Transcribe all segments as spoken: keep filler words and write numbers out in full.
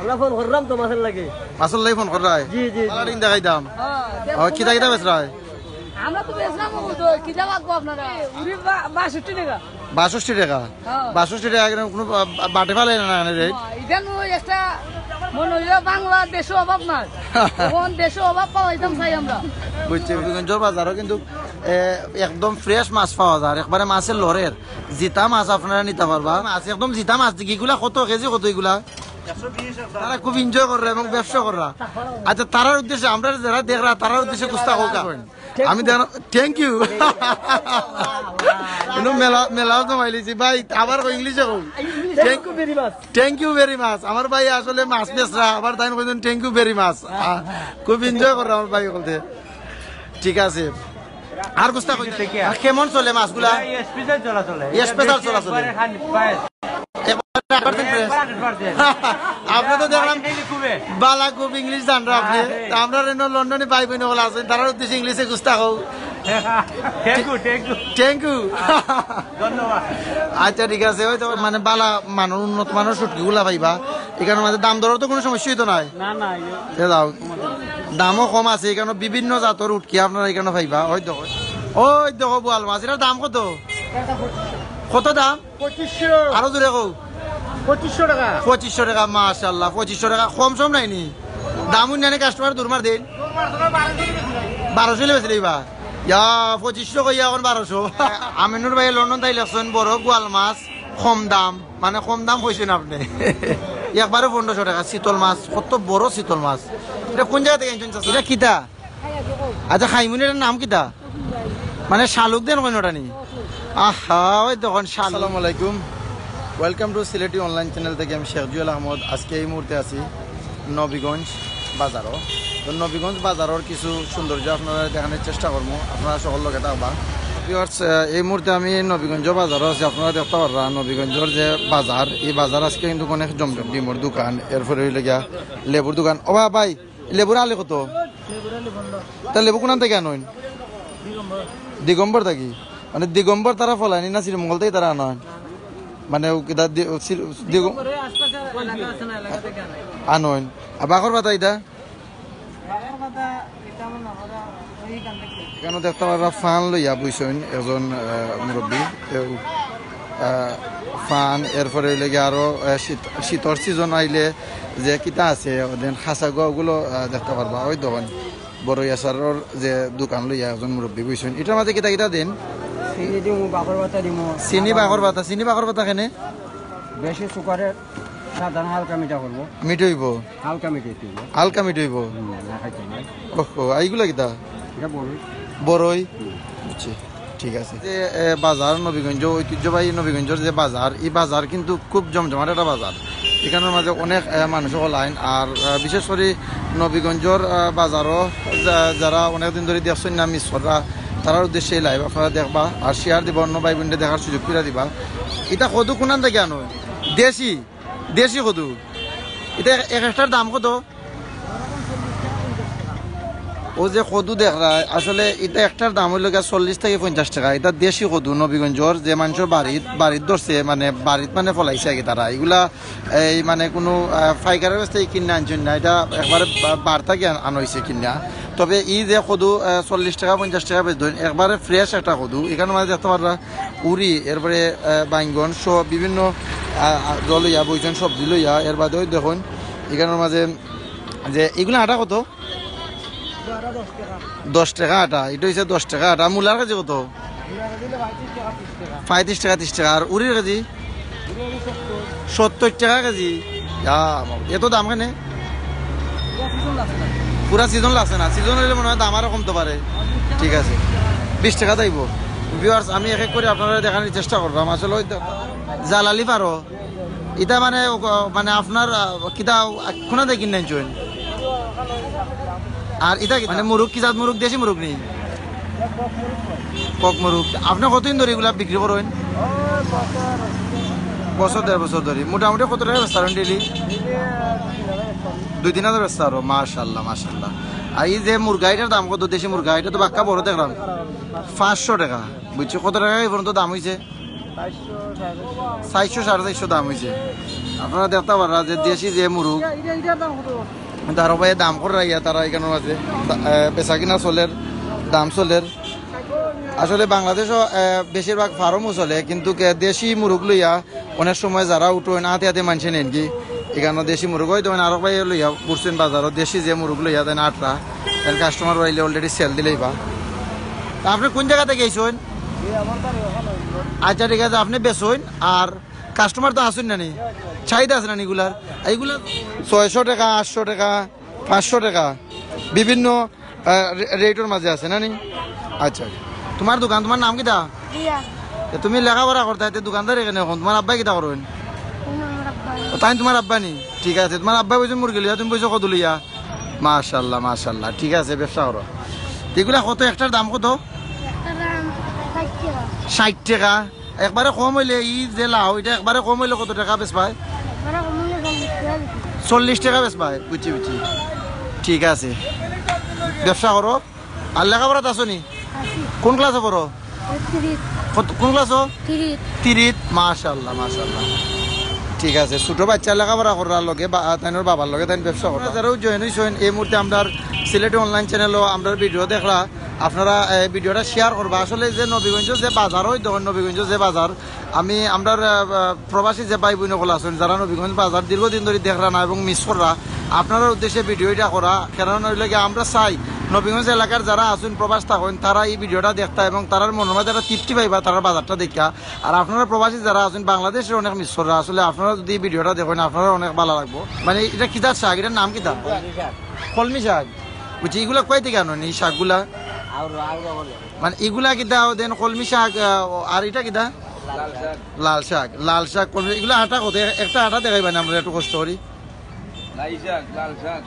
আমরা ফোন করলাম তো মাছের লাগি। মাছর লাগি ফোন কররায়? জি, জি, জি। ভালা দিন দেখাইতাম। হ্যাঁ, ও, কিতা কিতা বেচরায়? আমরা তো বেচলাম ও তো, কিতা লাগবো আপনারা? উরি বা-, বাষট্টি টাকা। বাষট্টি টাকা? হ্যাঁ। বাষট্টি টাকা এখানে কোনো বা-, বা-, বাটে ফালে না, না রে? হ্যাঁ, এটা নয়, একটা মনে হইলো বাংলাদেশে অভাব নাই। এখন দেশে অভাব পাওয়া একদম চাই আমরা। বুঝছি, নবীগঞ্জর বাজারও কিন্তু, এ, একদম ফ্রেশ মাছ পাওয়া যায়, একবারে মাছের লড়ের। জিতা মাছ আপনারা নিতা পারবা। মাছ একদম জিতা মাছ, ইগুলা কত কেজি, কত ইগুলা? তারা খুব এনজয় কররা এবং ব্যবসা কররা। আচ্ছা, তারার উদ্দেশ্যে, আমরা যারা দেখরা, তারার উদ্দেশ্যে কুস্তা হোক। আমি দেখ, থ্যাংক ইউ। কিন্তু মেলা, মেলাও তো মাইলিছি ভাই, আবার কই ইংলিশে কই। Thank you very much. Thank you very much। আমার ভাই আসলে মাছ বেচরা, আবার তাই কইছেন thank you very much। আহ, খুব এনজয় কররা আমার ভাই বলতে। ঠিক আছে, আর কুস্তা কই? আর কেমন চলে মাছগুলা? স্পেশাল চলা চলে। স্পেশাল চলা চলে। একবারে খালি পায়। একবারে hundred percent fresh। একবারে hundred percent। আপনি তো দেখলাম খাইলে খুবই। বালা খুব ইংলিশ জানরা আপনি। হ্যাঁ, হ্যাঁ। তা আমরা রেনো লন্ডনে ভাই বোন হল আছেন, তারার উদ্দেশ্যে ইংলিশে কুস্তা হোক। Thank you, thank you। Thank you। ধন্যবাদ। আচ্ছা, ঠিক আছে, ওই তো মানে বালা মানুষ, উন্নত মানের শুটকিগুলা পাইবা। এখানে মানে দাম দরর তো কোনো সমস্যা হইতো নাই। না, না, ইয়ে। এ দাও। দামও কম আছে, এখানে বিভিন্ন জাতর উটকি আপনারা এখানে পাইবা। ওই দেখো, ওই দেখো বোয়াল মাছ, এটার দাম কত? কত দাম? পঁচিশশো। আরো জোরে কও। পঁচিশশো টাকা। পঁচিশশো টাকা, মাশাআল্লাহ, পঁচিশশো টাকা। কম সম নাই নি? দাম উন্নয়নে কাস্টমার দূর মার দিন। বারোশো হইলে বেশি লইবা। ইয়া, পঁচিশশো কইয়া এখন বারোশো। আমিনুর ভাই লন্ডন তাই লেখছেন, বড় গোয়াল মাছ, কম দাম, মানে কম দাম কইছেন আপনি। একবারে পনেরোশো টাকা, চিতল মাছ, কত বড় চিতল মাছ। এটা কোন জায়গা থেকে আনছেন চাচা? এটা কিতা? আচ্ছা, খাইমুনি, এটার নাম কিতা? মানে শালুক দেন কইন ওটা নি? আহা, ওই দেখুন শালুক। আসসালামু আলাইকুম, welcome to Sylheti online channel থেকে আমি শেখ জুয়েল আহমদ। আজকে এই মুহূর্তে আছি নবীগঞ্জ বাজারও। তো নবীগঞ্জ বাজারর কিছু সৌন্দর্য আপনারা দেখানোর চেষ্টা করবো, আপনারা সকল লগে থাকবা। Viewers, আহ, এই মুহূর্তে আমি নবীগঞ্জ বাজারও আছি, আপনারা দেখতে পাররা নবীগঞ্জর যে বাজার, এই বাজার আজকে কিন্তু অনেক জমজম, ডিমর দোকান, এরপরে হইলে গিয়া লেবুর দোকান। ও বা-, ভাই, লেবুর আলি কত? তা লেবু কোনান থেকে আনইন? দিগম্বর থাকি? মানে দিগম্বর তারা ফলানি না শ্রীমঙ্গল থেকে তারা আনইন? মানে ও কিতা দি-, ও শ্রী-, দিগ-, আনইন। আর বাখর পাতা এটা? এখানে দেখতে পাররা ফান লইয়া বইছইন একজন, আহ, মুরব্বী। এ, আহ, ফান, এরপরে হইলে গিয়া আরো, আহ, শীত, শীতর সিজন আইলে যে কিতা আছে, ওদের খাসা গুয়া ওগুলো, আহ, দেখতে পারবা। ওই দোকান বড়ই আচারর যে দোকান লইয়া একজন মুরব্বী বইছইন। এটার মাঝে কিতা কিতা দেন? চিনি দিমু, বাখর পাতা দিমু। চিনি বাখর পাতা, চিনি বাখর পাতা কেনে? বেশি সুগারের সাধারণ হালকা মিঠা করবো। মিঠা হইবো? হালকা মিঠা হইতে হইবো। হালকা মিঠা হইবো? হুম, না খাইতে নাই। ওহো, আর এইগুলা কিতা? এটা বড়ই। বড়ই? হুম। বুঝছি, ঠিক আছে। যে, এ, বাজার নবীগঞ্জ, ঐতিহ্যবাহী নবীগঞ্জর যে বাজার, এই বাজার কিন্তু খুব জমজমাট একটা বাজার। এখানের মাঝে অনেক, এ, মানুষ লাইন। আর, এ, বিশেষ করে নবীগঞ্জর, এ, বাজারও যা-, যারা অনেকদিন ধরে দেখছেন না, মিস কররা, তারার উদ্দেশ্যে এই লাইভ আপনারা দেখবা। আর শেয়ার দিবা, অন্য ভাই বোনদের দেখার সুযোগ করে দিবা। এটা কদু কোনান থেকে আনো? দেশি, দেশি কদু। এটা এক, এক একটার দাম কত? ও যে কদু দেখরা, আসলে এটা একটার দাম হইল গিয়া চল্লিশ থেকে পঞ্চাশ টাকা। এটা দেশি কদু, নবীগঞ্জর যে মানুষের বাড়িত, বাড়িত ধরছে, মানে বাড়িত মানে ফলাইছে আর কি তারা। এগুলা এই মানে কোনো, আহ, পাইকারের কাছ থেকে কিনে আনছেন না, এটা একবারে বা-, বার্তা গিয়া আন-, আনা হয়েছে কিনা। তবে এই যে কদু, আহ, চল্লিশ টাকা, পঞ্চাশ টাকা বেচছেন, একবারে ফ্রেশ একটা কদু। এখানে মানে দেখতে পাররা উরি, এরপরে, আহ, বাইঙ্গন সহ বিভিন্ন, আহ, আহ, জল লইয়া বইছেন, সবজি লইয়া। এর বাদেও দেখুন এখানের মাঝে যে এগুলা আটা কত? দশ টাকা আটা, এটা হইছে দশ টাকা আটা। মূলার কেজি কত? পঁয়ত্রিশ টাকা, ত্রিশ টাকা। আর উরির কেজি? সত্তর টাকা কেজি। ইয়া, এত দাম কেনে? পুরা সিজন লাগছে না, সিজন হইলে মনে হয় দাম আরো কমতে পারে। ঠিক আছে, বিশ টাকা যাইব। ভিউয়ার্স, আমি এক এক করে আপনারা দেখানোর চেষ্টা করলাম। আসলে ওই তো জালালি পারো, এটা মানে ও ক-, মানে আপনার, আহ, কিতা, আহ, কোনা দেখি নাই চুন? আর এটা কি মানে মুরগ, কি জাত মুরগ? দেশি মুরগ নি? কক মুরগ। আপনি কতদিন ধরে এগুলা বিক্রি করেন? বছর, দেড় বছর ধরে। মোটামুটি কত টাকা বেচতারেন ডেইলি? দুই তিন হাজার বেচতারো। মাশাআল্লাহ, মাশাআল্লাহ। আর এই যে মুরগা, এটার দাম কত? দেশি মুরগা, এটা তো বাক্কা বড় দেখলাম। পাঁচশো টাকা। বুঝছি, কত টাকা এই পর্যন্ত দাম হইছে? চাইরশো, সাড়ে চাইরশো দাম অইছে। আপনারা দেখতা পাররা যে দেশি যে মুরুগ, কিন্তু আরো ভাই দাম কররা ইয়া তারা ইখানর মাঝে, আহ, বেচা কিনা চলের, দাম চলের। আসলে বাংলাদেশও, আহ, বেশিরভাগ ফার্মও চলে, কিন্তু কে-, দেশি মুরুগ লইয়া অনেক সময় যারা উঠইন আতে আতে মানষে নেইন কি, ইখানো দেশি মুরুগ অয়, তখন আরো ভাই লইয়া উঠছইন বাজারো, দেশি যে মুরুগ লইয়া দেন আটরা, দেন কাস্টমার আইলে already সেল দিলাইবা। তা আপনে কুন জাগা থাকি আইছইন? আচ্ছা, ঠিক আছে, আপনে বেচইন, আর কাস্টমার তো আছইন না নি, চাহিদা আছে না নি ইগুলার? ইগুলা ছয়শো টেকা, আটশো টেকা, পাঁচশো টেকা, বিভিন্ন, আহ, রে-, রেটর মাঝে আছে না নি? আচ্ছা, তুমার দোকান, তুমার নাম কিতা? রিয়া। এ, তুমি লেখাপড়া করতায়, তে দোকানদারি কেনে অখন? তুমার আব্বায় কিতা করইন? উনি আমার আব্বা। ও, তাইন তুমার আব্বা নি? ঠিক আছে, তুমার আব্বায় বইছইন মুরগি লইয়া, তুমি বইছো কদু লইয়া? মাশাআল্লাহ, মাশাআল্লাহ, ঠিক আছে, ব্যবসা করো। ইগুলা কত, একটার দাম কত? একটার দাম ষাইট টেকা। ষাইট টেকা? একবারে কম অইলে, ই যে লাউ, ইটা একবারে কম অইলে কত টেকা বেচবায়? একবারে কম অইলে চল্লিশ টেকা বেচি। চল্লিশ টেকা বেচবায়? বুঝছি, বুঝছি। ঠিক আছে, ব্যবসা করো। আর লেখাপড়াত আছো নি? আছি। কুন ক্লাসো পড়ো? ওই তিরিত। কত, কুন ক্লাসো? তিরিত। তিরিত, মাশাআল্লাহ, মাশাআল্লাহ। ঠিক আছে, ছোট বাচ্চা লেখাপড়া কররার লগে বা-, তাইনর বাবার লগে তাইন ব্যবসা কররা। যারা join অইছইন, এই মুহূর্তে আমরার সিলেটি online channel-ও আমরার video দেখরা, আপনারা, এ, video-টা share করবা। আসলে যে নবীগঞ্জ যে বাজার অয়, দেখইন নবীগঞ্জ যে বাজার, আমি আমরার, আহ, আহ, প্রবাসী যে ভাই বইন অকল আছইন, যারা নবীগঞ্জ বাজার দীর্ঘদিন ধরি দেখরা না এবং miss কররা, আপনারার উদ্দেশ্যে video ইটা করা। কারণ অইলো গিয়া আমরা চাই নবীগঞ্জ এলাকার যারা আছইন, প্রবাস থাকইন, তারা ই video-টা দেখতা এবং তারার মনর মাঝে একটা তৃপ্তি পাইবা তারার বাজারটা দেখিয়া। আর আপনারা প্রবাসী যারা আছইন, বাংলাদেশর অনেক miss কররা, আসলে আপনারা যদি ই video-টা দেখইন, আপনারার অনেক ভালা লাগবো। মানে, ইটা কিতা শাক? ইটার নাম কিতা? কলমি শাক। কলমি শাক। বুঝছি, ইগুলা কই থাকি আনইন ই শাকগুলা? আউরা, আউরা বলে। মানে, ইগুলা কিতা দেন কলমি শাক, আহ, আর ইটা কিতা? লাল শাক। লাল শাক, লাল শাক, কলমি, ইগুলা আটা কত? এ-, একটা আটা দেখাইবা নি আমরারে একটু কষ্ট করি। লাই শাক, লাল শাক।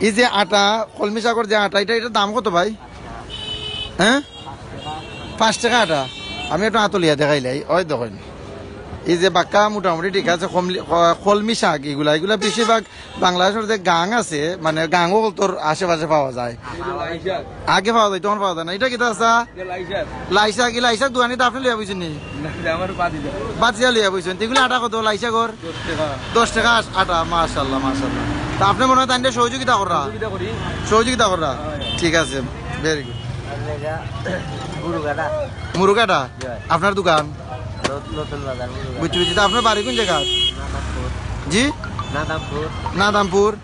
ই যে আটা, কলমি শাকর যে আটা, ইটা, ইটার দাম কত ভাই? হ্যাঁ? পাঁচ টেকা আটা। আমি একটু আতো লইয়া দেখাইলাই, ওই দেখইন। ই যে বাক্কা মোটামুটি ঠিক আছে, কমলি-, ক-, কলমি শাক ইগুলা, ইগুলা বেশিরভাগ বাংলাদেশর যে গাং আছে, মানে গাং অকলতর আশেপাশে পাওয়া যায়। লাই শাক। আগে পাওয়া যাইতো, অখন পাওয়া যায় না। ইটা কিতা চাচা? ইটা লাই শাক। লাই শাক, ই লাই শাক দোকানিত আপনে লইয়া বইছইন নি? না, ইটা আমার ভাতিজা। ভাতিজা লইয়া বইছইন। তে ইগুলা আটা কত লাই শাকর? দশ টেকা। দশ টেকা আশ-, আটা, মাশাআল্লাহ, মাশাআল্লাহ। তা আপনে মনে অয় তাইনরে সহযোগিতা কররা? সহযোগিতা করি। সহযোগিতা কররা? হ্যাঁ। ঠিক আছে, very good। আর লেগা মুরুগাটা। মুরুগাটা? জি। আপনার দোকান? ন-, নতুন বাজার, মুরুগাটা। বুঝছি, বুঝছি। তা আপনার বাড়ি কুন জাগাত? নাদামপুর। জি? নাদামপুর। নাদামপুর?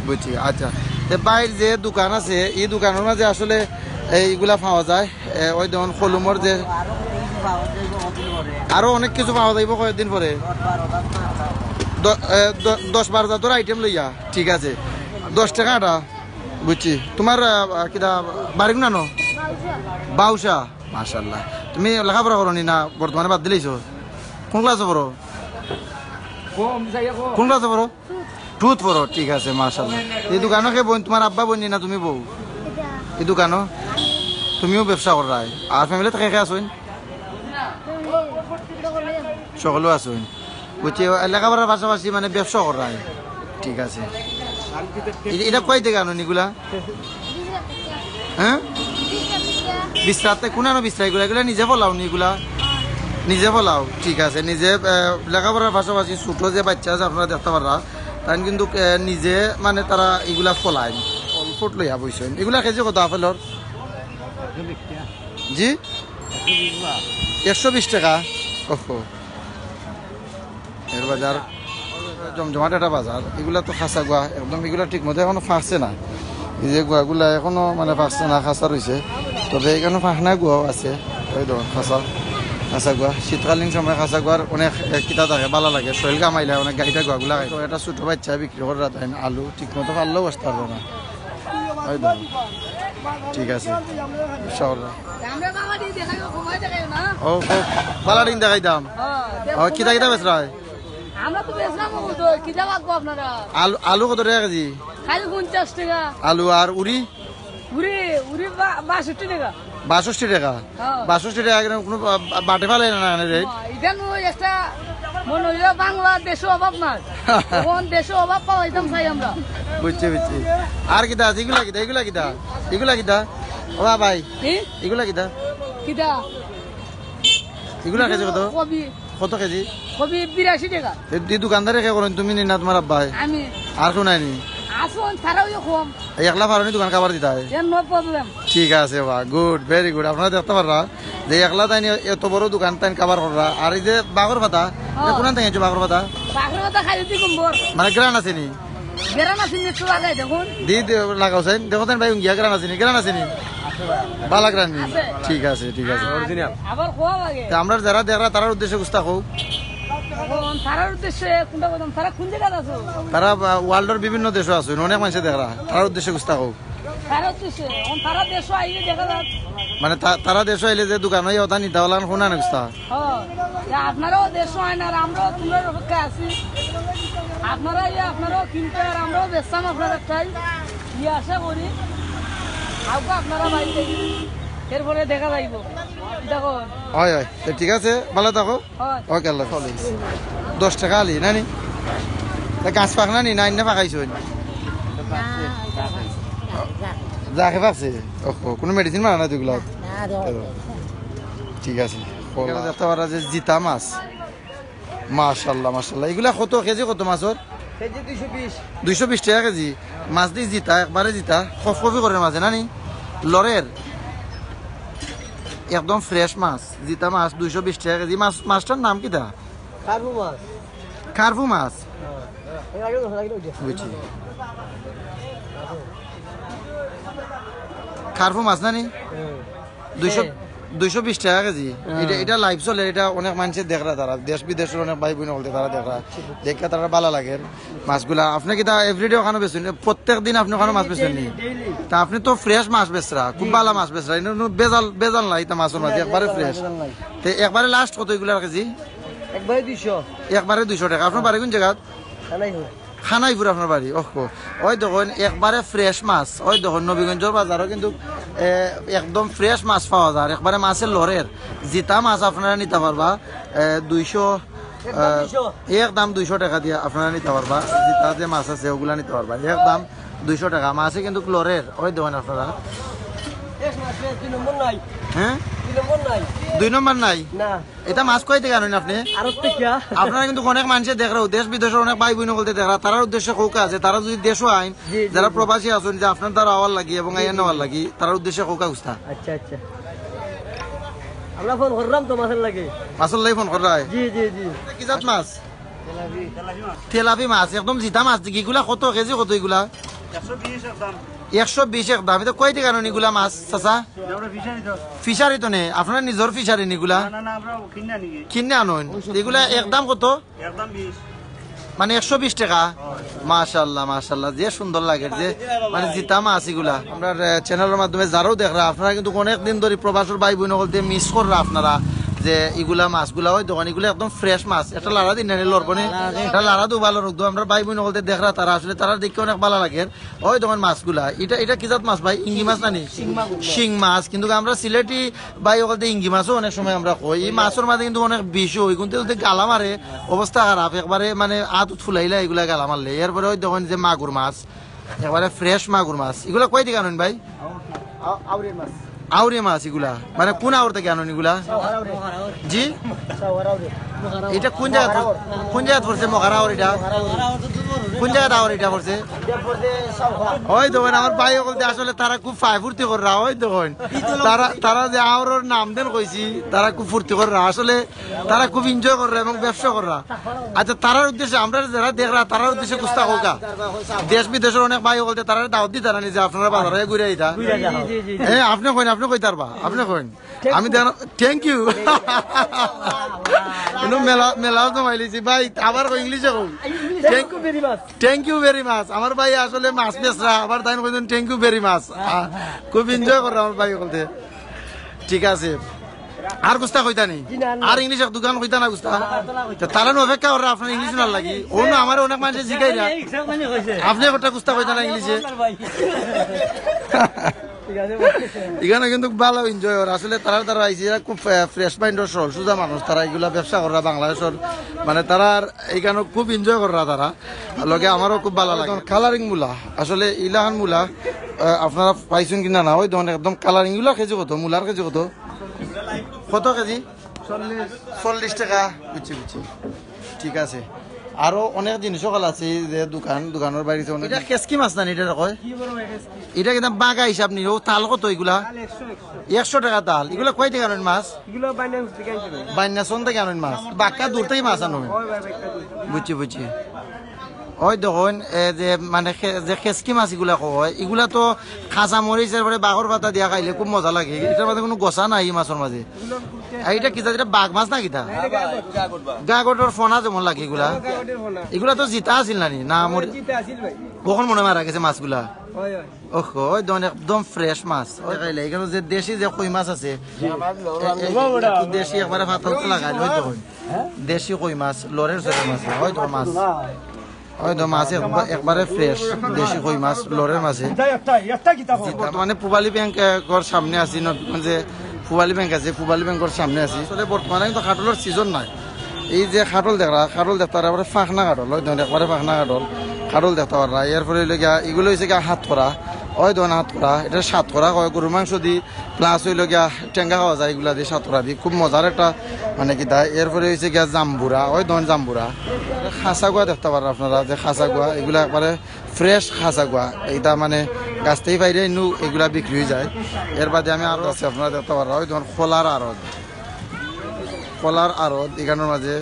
বুঝছি, আচ্ছা। তে ভাইর যে দোকান আছে, ই দোকানর মাঝে আসলে এইগুলা পাওয়া যায়? এ, ওই দেখইন কলমর যে আরো কিছু পাওয়া যায় কতদিন পরে। আরো অনেক কিছু পাওয়া যাইবো কয়েকদিন পরে। দশ বারো জাত মাল পাওয়া যায়। দ-, এ, দ-, দশ বারো জাতর item লইয়া, ঠিক আছে। দশ টেকা আটা, বুঝছি। তুমার, আহ, কিতা, বাড়ি কুনানো? বাউসা। বাউসা, মাশাআল্লাহ। তুমি লেখাপড়া করো নি না, বর্তমানে বাদ দিলাইছো? কুন ক্লাসো পড়ো? কম, যাইয়া কম। কুন ক্লাসো পড়ো? টুত পড়ো, ঠিক আছে, মাশাআল্লাহ। ই দোকানো কে বইন, তুমার আব্বা বইন নি না তুমি বউ? ই দোকানো? তুমিও ব্যবসা কররায়? আর family-ত কে কে আছইন? সকলেউ আছইন। বুঝছি, লেখাপড়ার পাশাপাশি মানে ব্যবসা কররায়। ঠিক আছে। ই-, ইটা কই থাকি আনইন ইগুলা? হ্যাঁ? বিছরাতে কুনানো বিছরা ইগুলা? ইগুলা নিজে ফলাও নি ইগুলা? নিজে ফলাও, ঠিক আছে। নিজে, আহ, লেখাপড়ার পাশাপাশি ছোট যে বাচ্চা আছে আপনারা দেখতা পাররা, তাইন কিন্তু, আহ, নিজে মানে তারা ইগুলা ফলাইন, ফল fruit লইয়া বইছইন। ইগুলা কেজি কত আপেলর? জি? একশো বিশ টেকা। ওহো। এর বাজার জমজমাট একটা বাজার। ইগুলা তো খাসা গুয়া, একদম ইগুলা ঠিক মতো এখনো ফাঁকছে না। ই যে গুয়াগুলা এখনো মানে ফাঁকছে না, খাসা রইছে। তবে ইখানো ফাঁকনা গুয়াও আছে। ওই দেখো খাসা, খাসা গুয়া। শীতকালীন সময় খাসা গুয়ার অনেক, এ, কিতা থাকে, ভালা লাগে। শরীল ঘামাইলে অনেক গাইটা গুয়াগুলা খায়। তো একটা ছোট বাচ্চা বিক্রি কররা তাইন আলু, ঠিক মতো পারলেও বসতে পারবো না। ওই দেখো। ঠিক আছে। ইনশাআল্লাহ। আমরা বাবা দিয়ে দেখাই, ও ঘুমাই দেখাই না। ও, ও, ভালা ডিম দেখাইতাম। হ্যাঁ, ও, কিতা কিতা বেচরা অয়? আমরা তো বেচলাম ও তো, কিতা লাগবো আপনারা? আলু, আলু কত টেকা কেজি? খালি পঞ্চাশ টেকা। আলু আর উরি? উরি, উরি বা-, বাষট্টি টেকা। বাষট্টি টেকা? হ্যাঁ। বাষট্টি টেকা কেনে কুনু বা-, বা-, বাটে ফালে না, না রে? হ্যাঁ, ইটা নু একটা মনে অইলো বাংলাদেশো অভাব নাই। অখন দেশো অভাব পাওয়াইতাম চাই আমরা। বুঝছি, বুঝছি। আর কিতা আছে? ইগুলা কিতা? ইগুলা কিতা? ইগুলা কিতা? ও ভাই, কি? ইগুলা কিতা? কিতা? এগুলা কেজি কত? কবি। কত কেজি? কবি বিরাশি টেকা। এ, এই দোকানদারে কে করইন, তুমি নি না তুমার আব্বায়? আমি। আর কেউ নাই নি? আছইন, তারাও কম। এই একলা পারো নি দোকান কাবার দিতায়? এ, no problem। ঠিক আছে বা, good, very good। আপনারা দেখতা পাররা যে একলা তাইন এত বড় দোকান তাইন কাবার কররা। আর এই যে বাগর পাতা, হ্যাঁ। কোনান থাকি আনছো বাগর পাতা? বাগর পাতা খালি দি কুম্বর। মানে গ্রান আছে নি? গ্রান আছে নি, একটু লাগাই দেখুন। দি, দি, লাগাও চাইন। দেখো তাইন ভাই, উঙ্গিয়া গ্রান আছে নি? গ্রান আছে নি? বালা গ্রান নি? আছে। ঠিক আছে, ঠিক আছে। Original। আবার খোয়া লাগে। তে আমরা যারা দেখরা, তারার উদ্দেশ্যে কুস্তা কও। এখন তারার উদ্দেশ্যে কোনটা বলতাম? তারা কোন জায়গাত আছো? তারা, আহ, world-র বিভিন্ন দেশো আছইন, অনেক মানষে দেখরা, তারার উদ্দেশ্যে কুস্তা কও। তারার উদ্দেশ্যে, এখন তারা দেশো আইলে দেখা যাক। মানে তা-, তারা দেশো আইলে যে দোকান অইয়া ওটা নিতা অলান কোনা কুস্তা? হ, যে আপনারাও দেশো আইন আর আমরাও তুমরার অপেক্ষায় আছি। আপনারা আইয়া আপনারাও কিনতা আর আমরাও বেচতাম আপনারার টাই। ই আশা করি। আউকা আপনারা বাইরে। এরপরে দেখা যাইব। দেখো। অয়, অয়। তে ঠিক আছে, বালা থাকো। অয়। ওকে, আল্লাহ হাফেজ। দশ টেকা আলি, না নি? তা গাছ পাকনা নি, না এমনে পাকাইছো? জাকে পাকছে? ওহো, কোনো medicine মারা না তো এগুলা? না, না, না। ঠিক আছে। দেখতে পারা যে জিতা মাছ। মাশাআল্লাহ, মাশাআল্লাহ। এগুলা কত কেজি, কত মাছর? কেজি দুইশো বিশ। দুইশো বিশ টেকা কেজি। মাছ দি জিতা, একবারে জিতা। খফখফি করের মাঝে, না নি? লরের। একদম fresh মাছ। জিতা মাছ দুইশো বিশ টেকা কেজি। মাছ, মাছটার নাম কিতা? কার্পু মাছ। কার্পু মাছ? হ্যাঁ। এই আগে ধরা গেল ওই যে। বুঝছি। কার্পু মাছ না নি? হুম। দুইশো, হ্যাঁ। দুইশো বিশ টেকা কেজি। হ্যাঁ। এটা, এটা live চলে, এটা অনেক মানষে দেখরা তারা, দেশ বিদেশর অনেক ভাই বইন অকলতে তারা দেখরা। দেখরা তারা বালা লাগের মাছগুলা। আপনে কিতা everyday ওখানো বেচইন? প্রত্যেক দিন আপনে ওখানো মাছ বেচইন নি? Daily, daily। তা আপনে তো fresh মাছ বেচরা, খুব জি, বালা জি। মাছ বেচরা। ইনো কোনো ভেজাল, ভেজাল নাই, ইতা মাছর মাঝে না, একবারে ভেজাল নাই, fresh। ভেজাল নাই। তে একবারে last কত এগুলার কেজি? একবারে দুইশো। একবারে দুইশো টেকা। আপনার বাড়ি কোন জাগাত? খানাইপুর। খানাইপুর আপনার বাড়ি? ওহো। ওই দেখইন, একবারে fresh মাছ। ওই দেখইন, নবীগঞ্জর বাজারো কিন্তু, এ, একদম fresh মাছ পাওয়া যায়। একবারে মাছে লরের। জিতা মাছ আপনারা নিতা পারবা, এ, দুইশো, একদম এ, দুইশো। একদম দুইশো টেকা দিয়া আপনারা নিতা পারবা। জিতা যে মাছ আছে, ওগুলা নিতা পারবা। একদম দুইশো টেকা। মাছে কিন্তু লরের। ওই দেখইন আপনারা। এক মাসে দুই নম্বর নাই। হ্যাঁ? দুই নম্বর নাই। দুই নম্বর নাই? না। এটা মাছ কই থাকি আনইন আপনে? আড়ত থাকি। আপনারা কিন্তু অনেক মানষে দেখরা, দেশ বিদেশর অনেক ভাই বইন অকলতে দেখরা, তারার উদ্দেশ্যে কউক্কা যে তারা যদি দেশো আইন, জি, জি, যারা জি। প্রবাসী আছইন, যে আপনার দ্বারা আওয়ার লাগি এবং জি, আইয়া জি, নেওয়ার জি। লাগি, তারার উদ্দেশ্যে কউক্কা কুস্তা। আচ্ছা, আচ্ছা। আমরা ফোন করলাম তো মাছর লাগি। মাছর লাগি ফোন কররায়? জি, জি, জি। কি জাত মাছ? তেলাপি মাছ, একদম জিতা মাছ। ইগুলা কত কেজি, কত ইগুলা? একশো বিশ একদম। একশো বিশ একদম। ইতা কই থাকি আনইন ইগুলা মাছ, চাচা? আমরা ফিশারি তো। ফিশারি তো নে, আপনার নিজর ফিশারি নি ইগুলা? না, না, না, আমরা কিনে আনি। কিনে আনইন? ইগুলা একদম কত? একদম বিশ। মানে একশো বিশ টেকা? মাশাআল্লাহ, মাশাআল্লাহ, যে সুন্দর লাগে, যে মানে জিতা মাছ ইগুলা। আমরার, আহ, channel-র মাধ্যমে যারাও দেখরা, আপনারা কিন্তু অনেক দিন ধরি প্রবাসর ভাই বইন অকলতে miss কররা আপনারা, যে ইগুলা মাছগুলা ওই দেখইন, ইগুলা একদম fresh মাছ। এটা লাড়া দিন না, লড়বো নি? এটা লাড়া দু ভালা রোগ দু, আমরার ভাই বইন অকলতে দেখরা, তারা আসলে তারা দেখতে অনেক বালা লাগে। ওই দেখইন মাছগুলা, এটা, এটা কি জাত মাছ ভাই? ইঙ্গি মাছ না নি? শিং মাছ। শিং মাছ, কিন্তু আমরা সিলেটি ভাই অকলতে ইঙ্গি মাছও অনেক সময় আমরা কই। এই মাছর মাঝে কিন্তু অনেক বিষ অয়, কিন্তু যদি গালা মারে, অবস্থা খারাপ, একবারে মানে আত উত ফুলাইলা ইগুলা গালা মারলে। এরপরে ওই দেখইন যে মাগুর মাছ, একবারে fresh মাগুর মাছ। ইগুলা কই থাকি আনইন ভাই? আউ-, আউরে মাছ। আউরে মাছ ইগুলা? মানে কোন আউর থাকি আনইন ইগুলা? সাওয়ার আউরে। জি? সাওয়ার আউরে। এটা কোন জাগাত, কোন জাগাত পড়ছে মখারা আউর এটা? কোন জাগাত আউর এটা পড়ছে? এটা পড়ছে সাওয়ার। ওই দেখইন, আমার ভাই অকলতে আসলে তারা খুব ফায় ফুর্তি কররা, ওই দেখইন। তারা, তারা যে আউরর নাম দেন কইছি, তারা খুব ফুর্তি কররা। আসলে তারা খুব enjoy কররা এবং ব্যবসা কররা। আচ্ছা, তারার উদ্দেশ্যে, আমরা যারা দেখরা, তারার উদ্দেশ্যে কুস্তা কউক্কা। দেশ বিদেশর অনেক ভাই অকলতে তারারে দাওয়াত দিতা না নি যে আপনারা বাজারো ঘুরে আইতা? জি, জি, জি, জি। হ্যাঁ, আপনে কইন, আপনে কইতা পারবা, আপনে কইন। আমি দেন, thank you। ইনো মেলা, মেলাও জমাইলিছি ভাই, আবার কই, ইংলিশে কই। Thank you very much। Thank you very much। আমার ভাই আসলে মাছ বেচরা, আবার তাইন কইছইন thank you very much। আহ, খুব enjoy কররা আমার ভাই অকলতে। ঠিক আছে। আর কুস্তা কইতা নি? জি, না, না। আর ইংলিশ এক দুইখান কইতা না কুস্তা? না, না, না। তে তারা নু অপেক্ষা কররা আপনার ইংলিশ হুনার লাগি। অউ নু আমারে অনেক মানষে জিকাইরা। আপনে একটা কুস্তা কইতা না ইংলিশে? ঠিক আছে। ইখানো কিন্তু বালা enjoy অর। আসলে তারা, তারা আইছে, এরা খুব, আহ, fresh mind অর, সরল সুজা মানুষ। তারা ইগুলা ব্যবসা কররা বাংলাদেশর, মানে তারা ইখানো খুব enjoy কররা তারা। লগে আমারও খুব বালা লাগে। Colouring মুলা, আসলে ইলাখান মুলা, আহ, আপনারা পাইছইন কি না, না? ওই দেখইন একদম colouring। ইগুলা কেজি কত? মুলার কেজি কত? কত কেজি? চল্লিশ। চল্লিশ টেকা। বুঝছি, বুঝছি। ঠিক আছে। আরো অনেক জিনিস অকল আছে, এই যে দোকান, দোকানর বাইরে অনেক ইটা খেসকি মাছ না নি, ইটা কয়? কি বড় ভাই খেসকি? ইটা কিন্তু বাগা হিসাব নি, ও তাল কত ইগুলা? তাল একশো, একশো। একশো টেকা তাল। ইগুলা কই থাকি আনইন মাছ? ইগুলা বাইন্যান্স থাকি আনছি ভাই। বাইন্যান্স থাকি আনইন মাছ? বাক্কা দূর থাকি মাছ আনইন? ওই ভাই, বাক্কা দূর। বুঝছি, বুঝছি। ওই দেখইন, এ, যে মানে খে-, যে খেসকি মাছ ইগুলা কয়, ইগুলা তো কাঁচা মরিচ, এরপরে বাখর পাতা দিয়া খাইলে খুব মজা লাগে। ইটার মাঝে কুনু গসা নাই ই মাছর মাঝে। আর ইটা কিতা, ইটা বাঘ মাছ না কিতা? গাগটর ফনা যেমন লাগে ইগুলা। ইগুলা তো জিতা আছিল না নি? না, মরি-, কখন মনে মারা গেছে মাছগুলা? ওহ, ওই দেখইন একদম ফ্রেশ মাছ। ওই খাইলে এখানে যে দেশি যে কই মাছ আছে, এ-, এ-, একটু দেশি একবারে ফাতাও তো লাগাইল, ওই দেখইন। দেশি কই মাছ, লরের চরের মাছ, ওই দেখইন মাছ। ওই দেখইন মাছ একবা-, একবারে ফ্রেশ, দেশি কই মাছ, লরের মাঝে। বর্তমানে পূবালী ব্যাংক, এ, ঘর সামনে আছি, নবীগঞ্জে পূবালী ব্যাংক আছে, পূবালী ব্যাংকর সামনে আছি। আসলে বর্তমানে কিন্তু কাঠলর সিজন নাই। এই যে কাঠল দেখরা, কাঠল দেখতা পাররা, একবারে ফাখনা কাঠল, ওই দেখইন একবারে ফাখনা কাঠল, কাঠল দেখতা পাররা। এরপরে অইলো গিয়া, ইগুলা অইছে গিয়া হাতকরা, ওই দেখইন হাতকরা, ইটা সাতকরা কয়, গরুর মাংস দি plus অইলো গিয়া টেঙ্গা খাওয়া যায়, ইগুলা দি সাতকরা দি, খুব মজার একটা মানে কিতা। এরপরে অইছে গিয়া জাম্বুরা, ওই দেখইন জাম্বুরা, খাসাগুয়া দেখতা পাররা আপনারা যে খাসাগুয়া, ইগুলা একবারে ফ্রেশ খাসাগুয়া, ইটা মানে গাছ থাকি পাইরে ইনু ইগুলা বিক্রি অই যায়। এর বাদে আমি আরো আছে, আপনারা দেখতা পাররা, ওই দেখইন কলার আড়ত, কলার আড়ত ইখানর মাঝে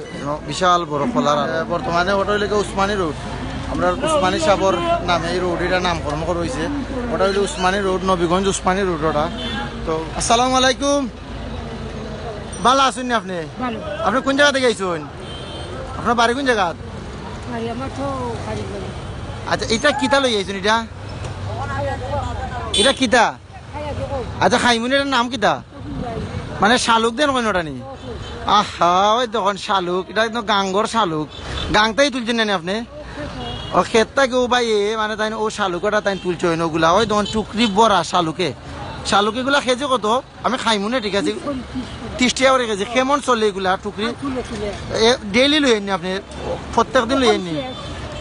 বিশাল বড় কলার আড়ত। বর্তমানে ওটা অইলো গিয়া উসমানী রোড, আমরার উসমানী সাবর নামে এই রোড, ইটা নামকরণ করা অইছে। ওটা অইলো উসমানী রোড, নবীগঞ্জ উসমানী রোড ওটা। তো আসসালামু আলাইকুম, ভালা আছইন নি আপনে? ভালো। আপনে কুন জাগা থাকি আইছইন? আপনার বাড়ি কুন জাগাত? বাড়ি আমার তো বাড়ি বাড়ি। আচ্ছা, ইটা কিতা লই আইছইন ইটা? ইটা কিতা? আচ্ছা, খাইমুনি, ইটার নাম কিতা? মানে শালুক দেন কইন ওটা নি? আহা, ওই দেখইন শালুক, ইটা কিন্তু গাঙ্গর শালুক। গাং থাকি তুলছইন না নি আপনে? ও খেত থাকি ও ভাই, এ মানে তাইন ও শালুক ওটা তাইন তুলছইন ওগুলা। ওই দেখইন টুকরি ভরা শালুকে। শালুক ইগুলা কেজি কত? আমি খাইমুনে, ঠিক আছে। তিরিশ টেকা করি কেজি। কেমন চলে ইগুলা টুকরি? এ, ডেইলি লইন নি আপনে? প্রত্যেক দিন লইন নি?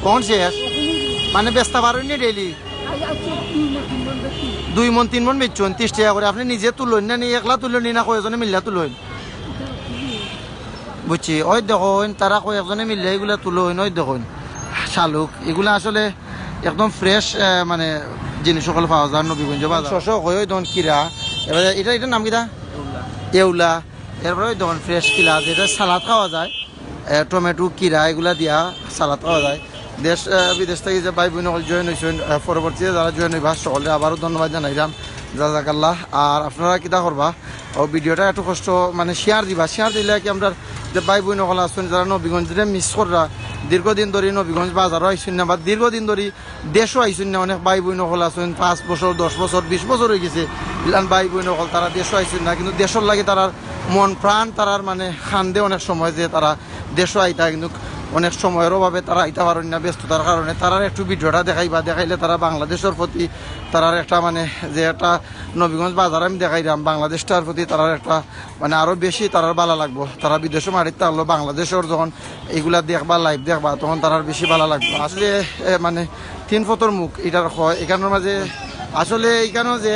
কখন শেষ? মানে বেচতা পারইন নি ডেইলি? দুই মণ, তিন মণ বেচছইন, তিরিশ টেকা করি। আপনে নিজে তুলইন না নি, একলা তুলইন নি, না কয়জনে মিল্লা তুলইন? বুঝছি, ওই দেখইন, তারা কয়েকজনে মিল্লা ইগুলা তুলইন, ওই দেখইন, শালুক, ইগুলা আসলে একদম fresh, আহ, মানে, জিনিস অকল পাওয়া যায় নবীগঞ্জ বাজার। শশা কই, ওই দেখইন কিরা, এবারে ইটা, ইটার নাম কিতা? এউলা। এরপরে ওই দেখইন fresh কিলা, যেটা সালাদ খাওয়া যায়, আহ, টমেটো, কিরা, ইগুলা দিয়া সালাদ খাওয়া যায়। দেশ, আহ, বিদেশ থাকি যে ভাই বইন অকল join অইছইন, আহ, পরবর্তীতে যারা join অইবা, সকলরে আবারও ধন্যবাদ জানাইরাম, জাজাকাল্লাহ। আর আপনারা কিতা করবা, ও video টা একটু কষ্ট, মানে, share দিবা। Share দিলে কি আমরার যে ভাই বইন অকল আছইন, যারা নবীগঞ্জরে miss কররা, দীর্ঘদিন ধরি নবীগঞ্জ বাজারও আইছইন না, বা দীর্ঘদিন ধরি দেশও আইছইন না, অনেক ভাই বইন অকল আছইন, পাঁচ বছর, দশ বছর, বিশ বছর অই গেছে, ইলান ভাই বইন অকল তারা দেশও আইছইন না, কিন্তু দেশর লাগি তারার মন প্রাণ তারার, মানে, কান্দে অনেক সময় যে তারা দেশও আইতা, কিন্তু অনেক সময়র অভাবে তারা আইতা পারইন না, ব্যস্ততার কারণে। তারার একটু video টা দেখাইবা, দেখাইলে তারা বাংলাদেশর প্রতি তারার একটা, মানে, যে একটা নবীগঞ্জ বাজার আমি দেখাইরাম, বাংলাদেশটার প্রতি তারার একটা, মানে, আরো বেশি তারার ভালা লাগবো। তারা বিদেশো মাটিত থাকলো, বাংলাদেশর যখন ইগুলা দেখবা, live দেখবা, তখন তারার বেশি ভালা লাগবো। আসলে, এ, মানে, তিন ফতর মুখ ইটার হয়, ইখানর মাঝে আসলে ইখানো যে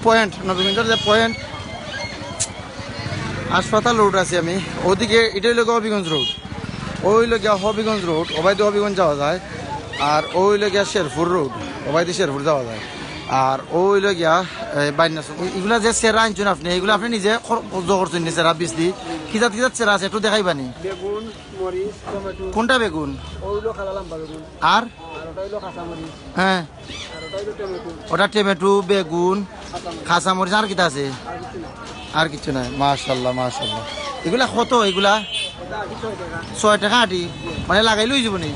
point, নবীগঞ্জর যে point, হাসপাতাল রোড আছে আমি, ওদিকে ইটা অইলো গিয়া হবিগঞ্জ রোড, ওই অইলো গিয়া হবিগঞ্জ রোড, ওবায়দি হবিগঞ্জ যাওয়া যায়, আর ওই অইলো গিয়া শেরপুর রোড, ওবায়দি শেরপুর যাওয়া যায়, আর ওই অইলো গিয়া, এ, বাইন্যাস। ই-, ইগুলা যে সেরা আনছইন আপনে, ইগুলা আপনে নিজে খর-, খরচ করছইন নি সেরা বিচলি? কি জাত, কি জাত সেরা আছে একটু দেখাইবা নি? বেগুন, মরিচ, টমেটো। কোনটা বেগুন? ওই অইলো কালা লাম্বা বেগুন। আর? আর ওটা অইলো কাঁচা মরিচ। হ্যাঁ। আর ওটা অইলো টমেটো। ওটা টমেটো, বেগুন, কাঁচা মরিচ। কাঁচা মরিচ, আর কিতা আছে? আর কিছু না। আর কিছু নাই। মাশাআল্লাহ, মাশাআল্লাহ। ইগুলা কত ইগুলা? ওটা আটি ছয় টেকা। ছয় টেকা আটি? মানে লাগাইলে অই যাইবো নি?